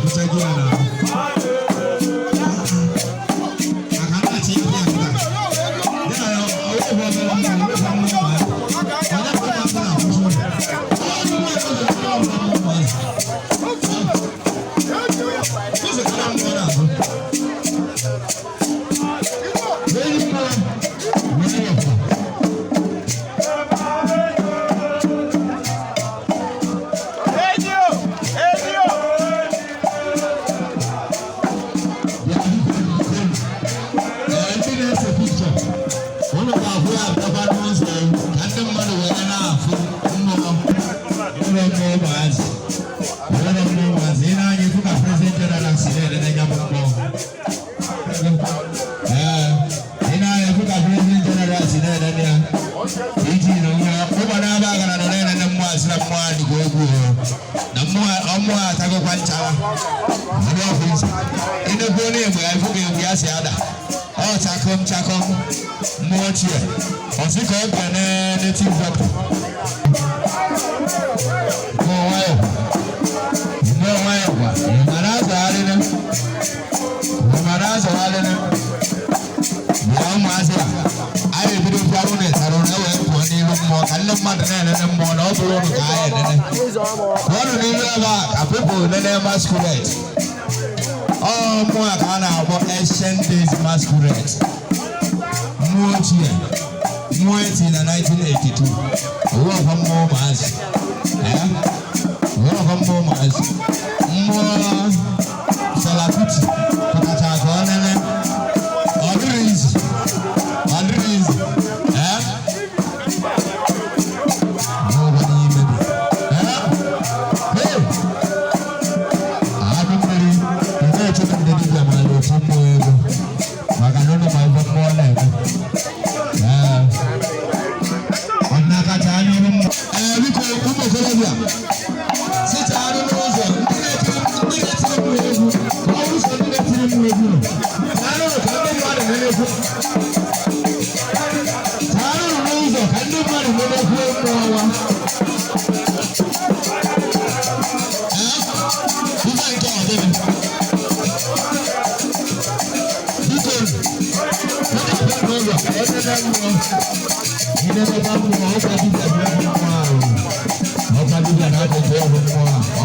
Apụchaghị ya n'ahụ. Maka na-achị ya bịa kịta. Ya na ọ wụ obere mmụọ, ọ wụ mmụọ ụmụazị. Onye ka ụmụazị na-akwụsị ụzọ? Onye mmụọ ụzọ na mmụọ ụmụazị. Ụzọ ka mmụọ na-abụ. Wee mmụọ, wee yọkwa. Enyo! Enyo! Ee, ndị na-ese pikchọ, ụnụ ga-ahụ ya abịakwa n'ụzọ ka ndị mmadụ wee na-afụ mmụọ ụlọ mmụọ ụmụazị. Ụlọ mmụọ ụmụazị, ị na-anya ifu ka President General si na-elele ya bụ mmụọ. Ee, ị na-anya ifu ka President General si na-elele ya. Iji na nwa ụgbọ na-aba agara nọ na-elele mmụọ, asị na mmụọ adịghị egwu o. Na mmụọ mmụọ atagokwa nchara. Ndị ọfịs. Ịnekwu onye egbe ya, ifu ka egbe ya si ada. Ọ chakom chakom mmụọ ochie. Ọ sị ka ọ kene native doctor. Mmụọ nwayọ. Mmụọ nwayọ kwa. Ị mara azụgharịrị? Ị mara azụgharịrị? Bịa, ụmụazị a. Anyị ebido bịa ụnụ ịtara ụnụ ewee pụọ n'ihu mmụọ ka ndị mmadụ na-enene mmụọ na ọ bụrụ ụnụ ka anyị enene. Pụọnụ n'ihu ebe a ka people nene masquerade. Ọ mmụọ a ka a na-akpọ Ancient Days Masquerade. Mmụọ ochie. Mmụọ eti na 1982. Owu ọkwa mmụọ ụmụazị. Ee? Owu ọkwa mmụọ ụmụazị. Mmụọ Fela Kuti pụtacha ka ọ nene. Ọ dịrị izu. Ọ dịrị izu. Ee? Mmụọ ọkwa n'ime bi. Ee? Hey! Anụ mmiri, ị na-echeta ndị dibịa mara otu mmụọ ego maka na ụnụ ma ife mmụọ na-eme. Ee. Ọdịnakacha anya ọrụ mmụọ. Ee, biko, ụmụ okorobịa, sichaa n'ụzọ. Ndị na-etiri mmụọ egwu, ka ọ bụrụ sọ ndị na-etiri mmụọ egwu nọ. Chaanụ ka ndị mmadụ na-ekwu. Chaanụ n'ụzọ ka ndị mmadụ na-ekwu mmụọ wa. Ee, ife nke ọ dịrị. Biko, onye n'ụzọ ka enene mmụọ. Inenekwa mmụọ, ọkwa dibịa bụ mmụọ ahụ. Ọkwa dibịa na-akụkụ ọrụ mmụọ a.